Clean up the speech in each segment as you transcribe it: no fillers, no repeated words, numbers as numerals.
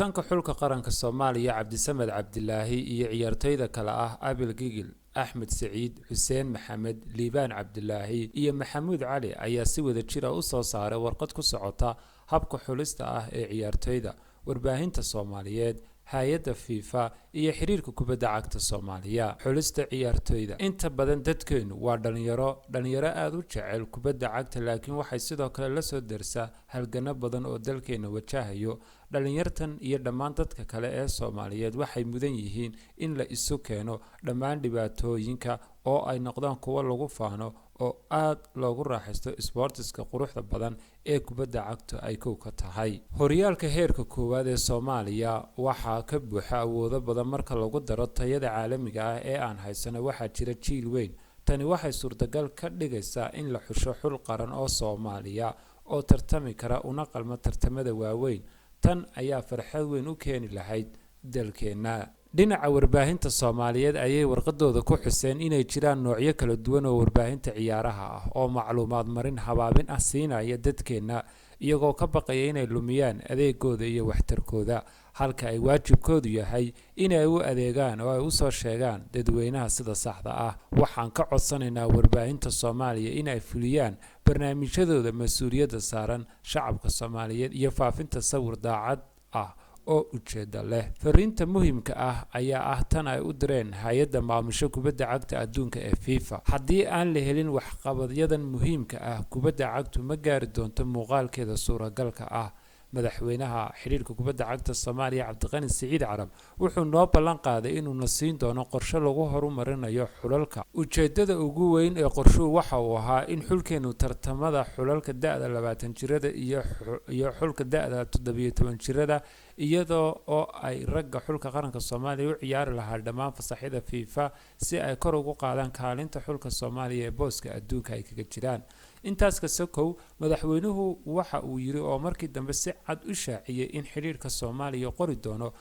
Kabtanka xulka qaranka Soomaaliya Cabdisamed Cabdilaahi iyo ciyaartoyda kale ah Abil Gigil, Axmed Saciid, Xuseen Maxamed, Liibaan Cabdilaahi iyo Maxamuud Cali ayaa si wada jir ah u soo saaray warqad ku socota habka xulista ah ee ciyaartoyda, warbaahinta Soomaaliyeed, hay-adda FIFA iyo xiriirka kubadda cagta Soomaaliya. Xulista ciyaartoyda: inta badan dadkeenu waa dhalinyaro, dhalinyaro aada u jecel kubadda cagta, laakiin waxay sidoo kale lasoo dersaa halgano badan oo dalkeena wajahayo. Dhalinyartan iyo dhammaan dadka kale ee Soomaaliyeed waxay mudan yihiin in la isu keeno dhammaan dhibaatooyinka oo ay noqdaan kuwo lagu faano oo aad loogu raaxaysto isboortiska quruxda badan ee kubadda cagtu ay kow ka tahay. Horyaalka heerka koowaad ee Soomaaliya waxaa ka buuxa awoodo badan. Marka lagu daro tayada caalamiga ah ee aan haysano, waxaa jira jiil weyn. Tani waxay suurtagal ka dhigaysaa in la xusho xul qaran oo Soomaaliya oo tartami kara una qalma tartamada waaweyn. Tan ayaa farxad weyn u keeni lahayd dalkeenna. Dhinaca warbaahinta Soomaaliyeed ayay warqadooda ku xuseen inay jiraan noocyo kala duwan oo warbaahinta ciyaaraha ah oo macluumaad marin habaabin ah siinaya dadkeenna, iyagoo ka baqaya inay lumiyaan adeegooda iyo waxtarkooda, halka ay waajibkoodu yahay inay u adeegaan oo ay usoo sheegaan dadweynaha sida saxda ah. Waxaan ka codsanaynaa warbaahinta Soomaaliya in ay fuliyaan barnaamijyadooda mas-uuliyadda saaran shacabka Soomaaliyeed iyo faafinta sawir daacad ah oo ujeeda leh. Fariinta muhiimka ah ayaa ah tan ay u direen hay-adda maamusho kubadda cagta adduunka ee FIFA: haddii aan la helin waxqabadyadan muhiimka ah, kubadda cagtu ma gaari doonto muuqaalkeeda suuragalka ah. Madaxweynaha xidhiirka kubadda cagta Soomaaliya Cabdiqani Siciid Carab wuxuu noo ballan qaaday inuuna siin doono qorshe lagu horumarinayo xulalka. Ujeedada ugu weyn ee qorshuhu waxa uu ahaa in xulkeenu tartamada xulalka da-da 20 jirada iyo xulka da-da 17 jirada, iyadoo oo ay ragga xulka qaranka Soomaaliya u ciyaari lahaa dhammaan fasaxyada FIFA si ay kor ugu qaadaan kaalinta xulka Soomaaliya ee booska adduunka ay kaga jiraan. Intaas ka sokow, madaxweynuhu waxa uu yiri oo markii dambe si cad u shaaciyey in xidhiirka Soomaaliya qori doono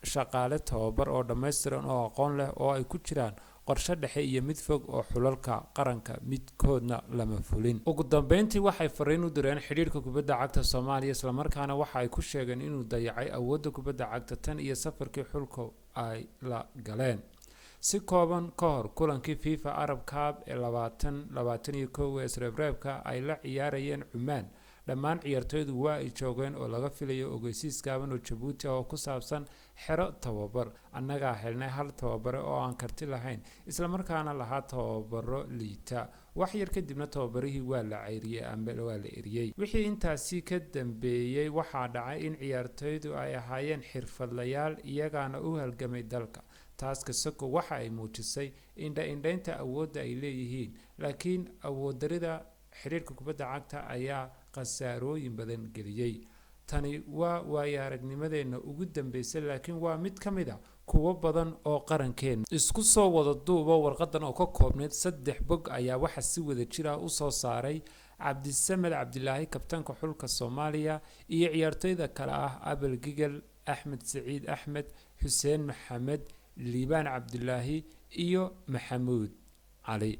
shaqaale tababar oo dhammaystiran oo aqoon leh oo ay ku jiraan qorshe dhexe iyo mid fog oo xulalka qaranka. Midkoodna lama fulin. Ugu dambeyntii waxay fariin u direen xidhiirka kubadda cagta Soomaaliya, islamarkaana waxa ay ku sheegeen inuu dayacay awoodda kubadda cagta tan iyo safarkii xulka ay la galeen. Si kooban, ka hor kulankii FIFA Arab Cup ee 2021 ee isreebreebka ay la ciyaarayeen Cumaan, dhammaan ciyaartoydu waa ay joogeen oo laga filayo ogeysiis gaaban oo Jabuuti ah oo ku saabsan xero tababar. Annagaa helnay hal tababare oo aan karti lahayn, islamarkaana lahaa tababaro liita. Wax yar kadibna tababarihii waa la cayriyey ama waa la eriyey. Wixii intaasi ka dambeeyey waxaa dhacay in ciyaartoydu ay ahaayeen xirfadlayaal, iyagaana u halgamay dalka. Taas kasako waxa ay muujisay indha indhaynta awoodda ay leeyihiin, laakiin awooddarida xiriirka kubadda cagta ayaa khasaarooyin badan geliyey. Tani waa waayo aragnimadeenna ugu dambeysay, laakiin waa mid ka mid a kuwo badan oo qarankeena. Isku soo wada duubo, warqadan oo ka koobnayd 3 bog ayaa waxaa si wada jir ah usoo saaray Cabdisamed Cabdilaahi, kabtanka xulka Soomaaliya, iyo ciyaartoyda kale ah Abel Gigel, Axmed Saciid Axmed, Xuseen Maxamed, Liibaan Cabdilaahi iyo Maxamuud Cali.